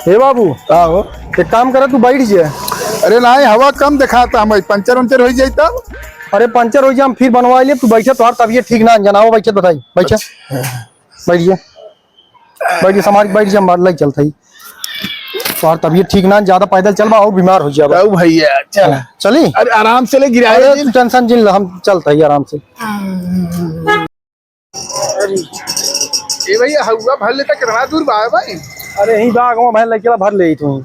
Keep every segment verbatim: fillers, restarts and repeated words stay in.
हे बाबू, का हो? एक काम करा, तू बैठ जा। अरे नाहीं, हवा कम देखाता, हम पंचर उंचर होइ जाई तब। अरे पंचर होइ जाई, हम फिर बनवाइ लेब, तू बैठा, तोहार तबियत ठीक ना, जनावा बैठा, बताई, बैठा। अच्छा। बैठ जा, बैठ जा, संभार के बैठ जा, हम लइ चलत हई। तोहार तबियत ठीक ना, ज्यादा पैदल चलबा अउर बीमार होइ जाबा। जाऊ भइया, चल। चली? अरे आराम से ले, गिराए अरे जिन। तू tension जिन ल, हम चलत हई आराम से। ए भइया, हउवा भर लेता, कितना दूर बा भाई? अरे यहीं बा, आगवा भर लेके ला, भर ले तू।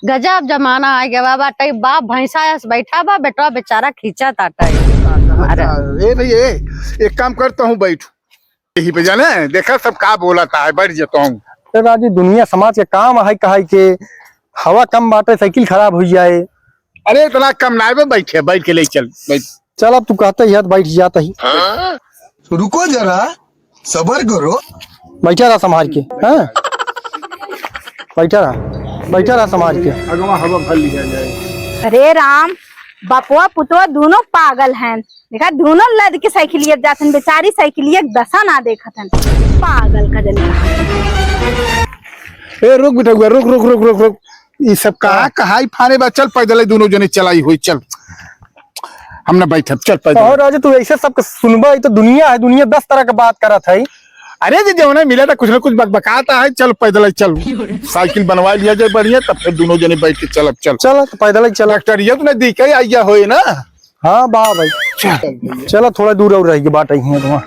गजब जमाना आ गया बाटे, बाप भैंसा अस बैठा बा, बेटवा बेचारा खींचत आटे। अरे। ए भइया, ए, एक काम करता हूँ, बैठ यहीं पे, जाने देखा सब का बोलत है, बैठ जाता हूँ। ए राजू, दुनिया समाज के काम है कहाई के, हवा कम बाटे, साइकिल खराब होइ जाए। अरे इतना कम ना बे, बैठे, बैठ के ले चल, बैठ। चल, अब तू कहते ही है तो बैठ जाता ही। रुको जरा, सबर करो। बैठा रहा संभार के, हाँ? बैठा रहा, बैठा रहा संभार के। अगवा हवा भर लिया जाए। अरे राम, बपवा पुतवा दुनो पागल हैं। देखा, दुनो लद के साइकिलिया जात हन, बेचारी साइकिलिया के दशा ना देखत हन। पागल का जन। ए, रुक बेटउआ, रुक, रुक, रुक, रुक, रुक। ई सब कहाँ, हाँ। कहाँ ही फाने बा? चल पैदल ही दुनो जने चलाई होई, चल। हम ना बैठब, चल पैदल। अहो राजू, तू ऐसे सबके सुनबा, ई तो दुनिया है, दुनिया दस तरह के बात करत है। अरे जी, जौने मिला था, कुछ ना कुछ बकबकाता है, चल पैदल ही चल। साइकिल बनवा लिया जाए बढ़िया, तब फिर दुनो जने बैठ के चलब, चल। चल, तो पैदल ही चल। डॉक्टरिया तो नजदीक ही आइया होए ना। हाँ बा भाई। चल। चलो, थोड़ा दूर और रह के बाट आई हैं वहाँ।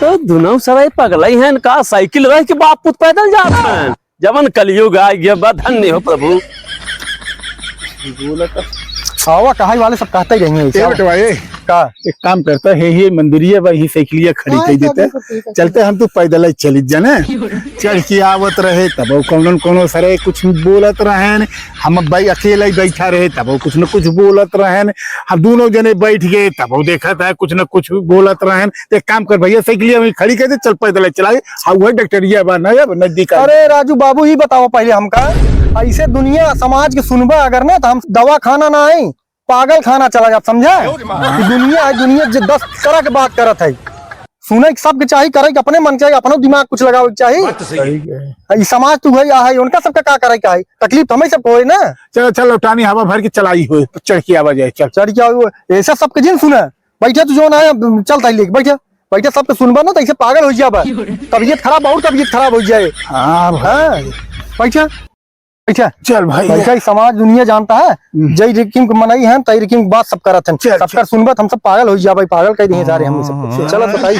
तो दुनो सराय पगलई हैं का? साइकिल रह के बाप पुत पैदल जात हैं। जवन कलयुग आ गया बा, धन्य हो प्रभु। आवा, कहाई वाले सब कहते ही रहेंगे ए ऐसे। बेटवा, ए, का? एक काम करता है, ये मंदिरिया बा, यही साइकिलिया खड़ी हाँ, कर देते। चलो, तो ठीक है। चलते हम तो पैदल ही चली जाने। चढ़ के आवत रहे, तब वो कौनो न कौनो सरे कुछ बोलत रहेन। हम भाई अकेला ही बैठा रहे, तब वो कुछ न कुछ बोलत रहेन। हम दुनो जने बैठ गए, तब वो देखत है, कुछ न कुछ बोलत रहेन। तो एक काम कर भइया, साइकिलिया वहीं खड़ी कर दे, चल पैदल ही चलाए। हाँ, वही डॉक्टरिया बा ना, अब नजदीक आ। अरे राजू बाबू, ही बताओ पहले हमका, ऐसे दुनिया समाज के सुनबा अगर ना, तो हम दवाखाना ना आई, पागल खाना चला जाब, समझा? कि दुनिया है, दुनिया जे दस तरह के बात करत है। सुने के सबके चाही, करे के अपने मन चाही, अपनो दिमाग कुछ लगावे के चाही। बात तो सही है। ई समाज तू है, आ है, उनका सबका का करे के है? तकलीफ तो हमें सबको होए ना। चलो, चलो, लौटानी हवा भर के चलाई होए, चढ़ के आवा जाए, चल। चढ़ के आओ, ऐसा सबके जिन सुने। बैठा तू जो ना है, चल ताई लेके बैठा। बैठा, सबके सुनबा ना तो ऐसे पागल हो जाबा। तबीयत खराब, और तबीयत खराब हो जाए। हाँ भाई। हाँ, बैठा। अच्छा, चल भाई। भाई, का ई समाज दुनिया जानता है, हम्म। जई रिकिम के मनई हैं, तई रिकिम के बात सब करत हैं। चल, सबकर चल। सुनबत हम सब पागल हो जाबे, पागल कह दिए सारे हमने सबको। हाँ। चलो बताई।